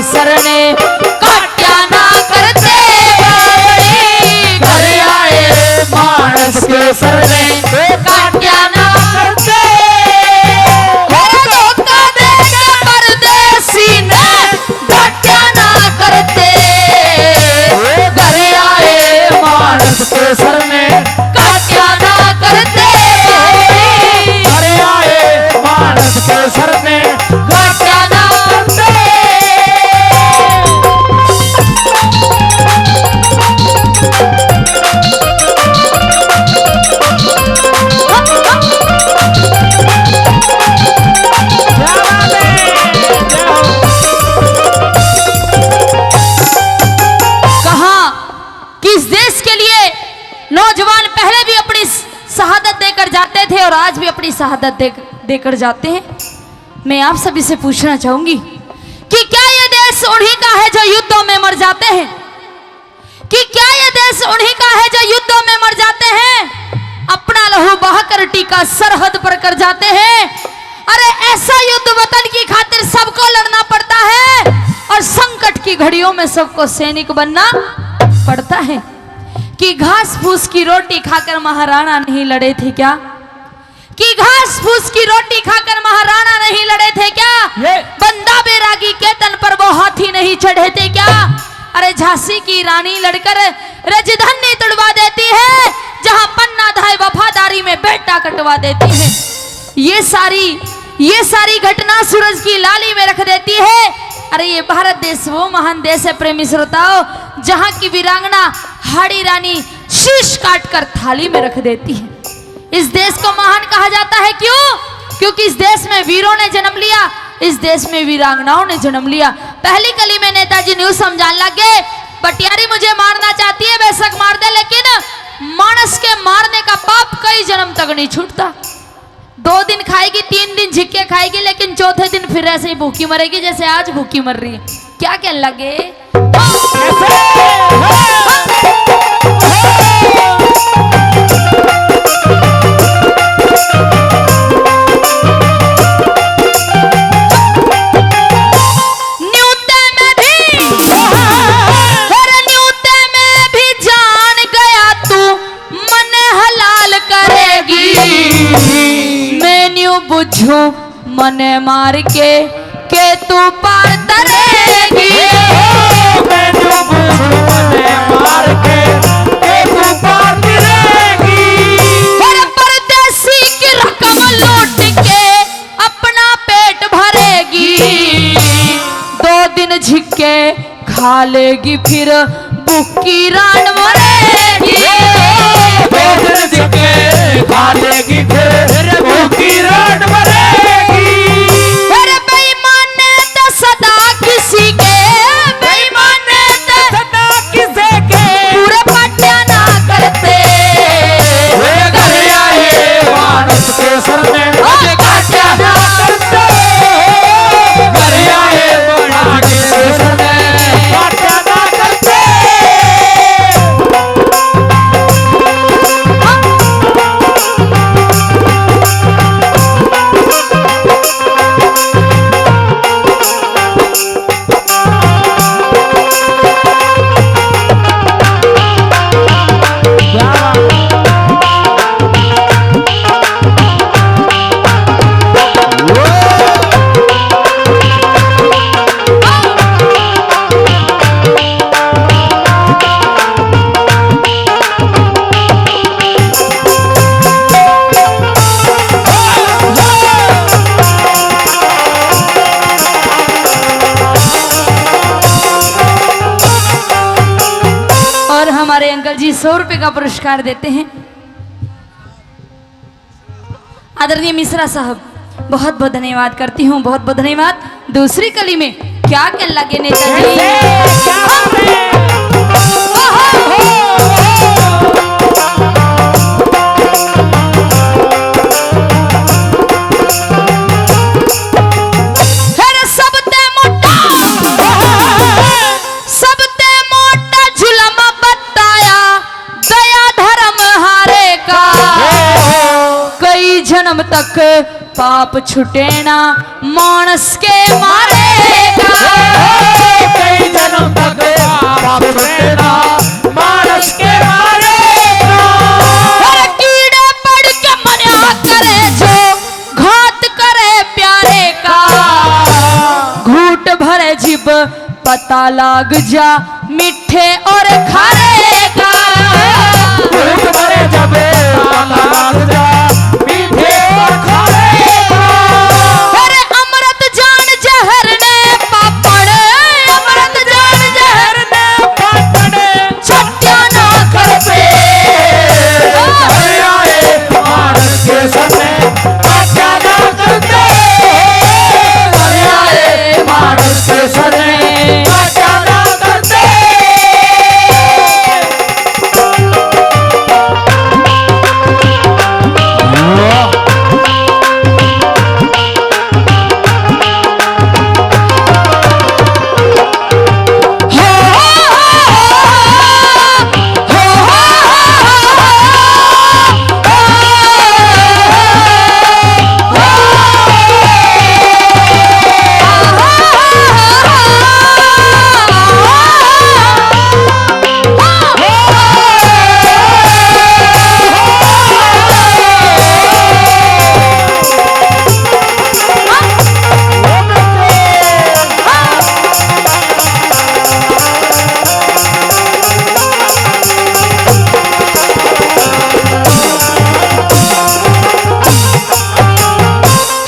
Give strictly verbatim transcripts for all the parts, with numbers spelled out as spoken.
सरने काट्या ना करते बावड़ी। घर आए मानस के सरने काट्या ना करते। घर धोखा दे के परदेसी ने काट्या ना करते। घर आए मानस के सरने काट्या ना करते। घर आए मानस के सरने काट्या ना करते। कहा कि इस देश के लिए नौजवान पहले भी अपनी शहादत देकर जाते थे और आज भी अपनी शहादत दे, देकर जाते हैं। मैं आप सभी से पूछना चाहूंगी कि क्या ये देश उन्हीं का है जो युद्धों में मर जाते हैं? कि क्या ये देश उन्हीं का है जो युद्धों में मर जाते हैं, अपना लहू बहाकर टीका सरहद पर कर जाते हैं? अरे, ऐसा युद्ध वतन की खातिर सबको लड़ना पड़ता है और संकट की घड़ियों में सबको सैनिक बनना पड़ता है। कि घास फूस की रोटी खाकर महाराणा नहीं लड़े थे क्या? कि घास फूस की रोटी खाकर महाराणा नहीं लड़े थे क्या? ये बंदा बैरागी के तन पर वो हाथी नहीं चढ़े थे क्या? अरे, झांसी की रानी लड़कर राजधानी तुड़वा देती है, जहां पन्ना धाय वफादारी में बेटा कटवा देती है। ये सारी, ये सारी घटना सूरज की लाली में रख देती है। अरे, ये भारत देश वो महान देश है प्रेमी श्रोताओं, जहां की वीरांगना हाड़ी रानी शीश काट कर थाली में रख देती है। इस देश को महान कहा जाता है, क्यों? क्योंकि इस देश में वीरों ने जन्म लिया, इस देश में वीरांगनाओं ने जन्म लिया। पहली कली में नेताजी न्यू समझाने लग गए, "बटियारी मुझे मारना चाहती है, बेशक मार दे, लेकिन मानस के मारने का पाप कई जन्म तक नहीं छूटता।" दो दिन खाएगी, तीन दिन झिक्के खाएगी, लेकिन चौथे दिन फिर ऐसे ही भूखी मरेगी, जैसे आज भूखी मर रही है। क्या कहने लगे? न्यूते में भी, अरे न्यूते में भी जान गया तू, मने हलाल करेगी। मैं न्यू बुझूं मने मार के, के तू पार तरेगी। मैं न्यू बुझूं मने मार के, के तू पार तरेगी। और परदेसी की रकम लूट के अपना पेट भरेगी। दो दिन झिक्के खा लेगी फिर भूखी रांड मरेगी। दो दिन झिक्के खा लेगी फिर भूखी रांड मरेगी। अरे बेईमान ने तो सदा किसी के, बेईमान ने तो सदा किसी के पूरे पाटिया ना करते। वे घर आए मानस के सर में, ओ पाटिया ना करते। घर आए मानस के सर में, पाटिया ना करते। और हमारे अंकल जी सौ रुपए का पुरस्कार देते हैं। आदरणीय मिश्रा साहब, बहुत बहुत धन्यवाद करती हूँ, बहुत बहुत धन्यवाद। दूसरी कली में क्या कहने लगे नेताजी? फिर सबते मोटा, सबते मोटा जुलम बताया दया धर्म हारे का। कई जन्म तक पाप छुटेना मानस के मारे का। पता लाग जा मीठे और खारे का। झूठ भरे जबे पता लाग जा मीठे और खारे का। अरे अमृत जान जहर ने पापड़, अमृत जान जहर ने पापड़, छट्टियां ना करते। हरियाए मानस के सर में छट्टियां ना करते। हरियाए मानस के सर में छट्टियां ना करते।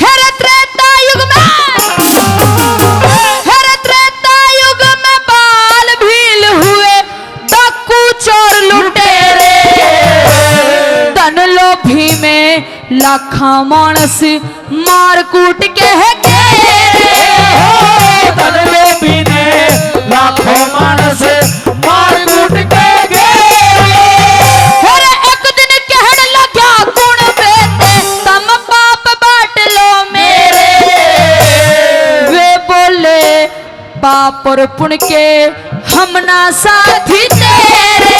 हर त्रेता युग में, हर त्रेता युग में बाल भील हुए, डाकू चोर लुटेरे, धन लोभी में लाखां मानस मार कूट के है घेरे। हो, धन लोभी ने लाखों मानस मार कूट के घेरे। अरे एक दिन कहण लग्या कुण बेटे, तम पाप बांट लो मेरे। वे बोले पाप और पुण्य के हम ना साथी तेरे।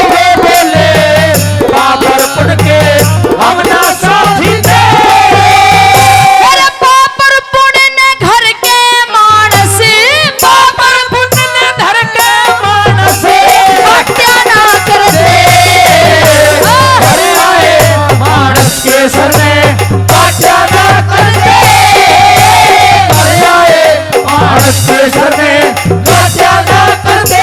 वे बोले, पाप और पुण्य के हम ना साथी तेरे। अरे पाप और पुण्य ने घर के मानस, पाप और पुण्य ने घर के मानस, हत्या ना कर दे। हरियाए मानस के सर में हत्या ना कर दे। हरियाए मानस के सर में हत्या ना कर दे।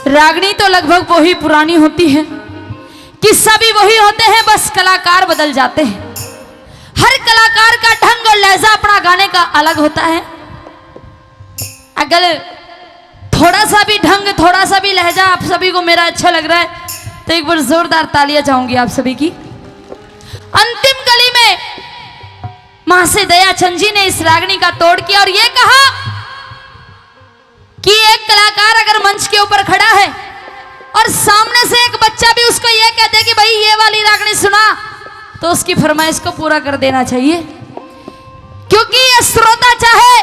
रागनी तो लगभग वही पुरानी होती है, किस्सा भी वही होते हैं, बस कलाकार बदल जाते हैं। हर कलाकार का ढंग और लहजा अपना गाने का अलग होता है। अगर थोड़ा सा भी ढंग, थोड़ा सा भी लहजा आप सभी को मेरा अच्छा लग रहा है, तो एक बार जोरदार तालियां चाहूंगी आप सभी की। अंतिम कली में महाशय दयाचंद जी ने इस रागनी का तोड़ किया और ये कहा कि एक कलाकार अगर मंच के ऊपर खड़ा है और सामने से एक बच्चा भी उसको ये कह दे कि भाई, ये वाली रागनी सुना, तो उसकी फरमाइश को पूरा कर देना चाहिए, क्योंकि ये श्रोता चाहे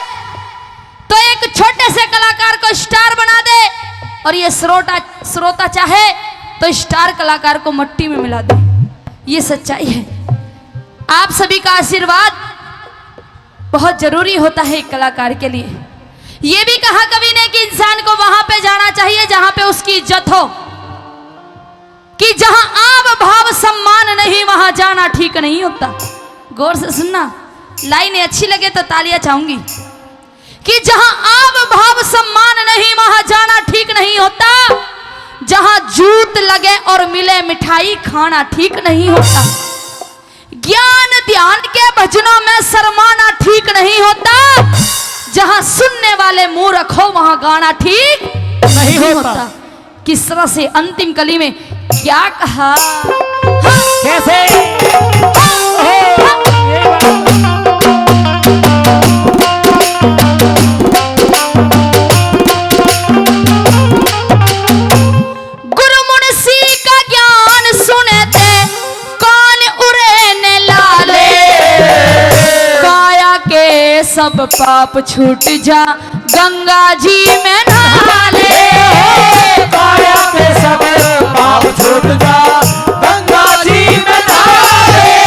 तो एक छोटे से कलाकार को स्टार बना दे और ये श्रोता, श्रोता चाहे तो स्टार कलाकार को मट्टी में मिला दे। ये सच्चाई है। आप सभी का आशीर्वाद बहुत जरूरी होता है एक कलाकार के लिए। ये भी कहा कवि ने कि इंसान को वहां पे जाना चाहिए जहां पे उसकी इज्जत हो, कि जहां आव भाव सम्मान नहीं, वहां जाना ठीक नहीं होता। गौर से सुनना, लाइनें अच्छी लगे तो तालियां चाहूंगी। कि जहां आव भाव सम्मान नहीं, वहां जाना ठीक नहीं होता। जहां जूत लगे और मिले मिठाई, खाना ठीक नहीं होता। ज्ञान ध्यान के भजनों में शर्माना ठीक नहीं होता। जहां सुनने वाले मूर्ख हो, वहां गाना ठीक नहीं नहीं होता। होता। किस तरह से अंतिम कली में क्या कहा? कैसे? गुरु मुंशी का पाप छूट जा, गंगा जी में नहा ले। काया के सब पाप छूट जा, गंगा जी में नहा ले।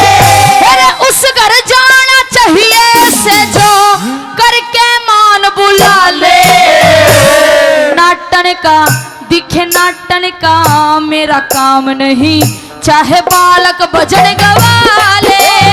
अरे उस घर जाना चाहिए से जो करके मान बुला ले। नाटन का दिखे नाटन का, मेरा काम नहीं चाहे बालक भजन गवा ले।